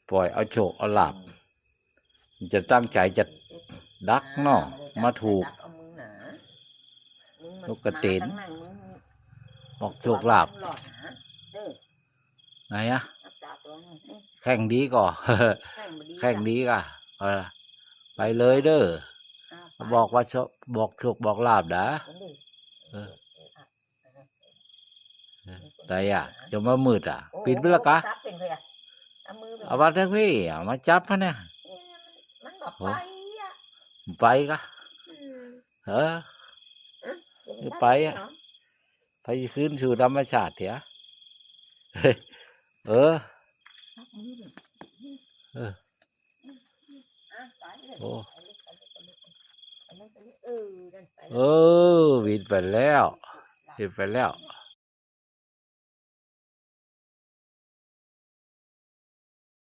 ປ່ອຍເອົາໂຊກເອົາລາບ ຈະຕັ້ງໃຈຈະດັກເນາະ ມາຖືກ ນົກກະເຕນ ບອກໂຊກລາບ ໄຫນອະ ແຂ່ງດີກໍ ແຂ່ງດີກໍ ເອີ ໄປເລີຍເດີ ບອກວ່າ ບອກໂຊກບອກລາບດາ ເອີ ໄດ້ອະ ຈະມາມືດອະ ປິດໄປລະກະ ເອົາມາທາງພີ້ ເອົາມາຈັບຫັ້ນນະ ມັນບໍ່ໄປອະ ໄປກະ ເອີ ໄປອະ ໄປຄືນສູ່ທຳມະຊາດເຖຍ ເອີ ເອີ ໂອ້ ເອີ ບິນໄປແລ້ວ ບິນໄປແລ້ວ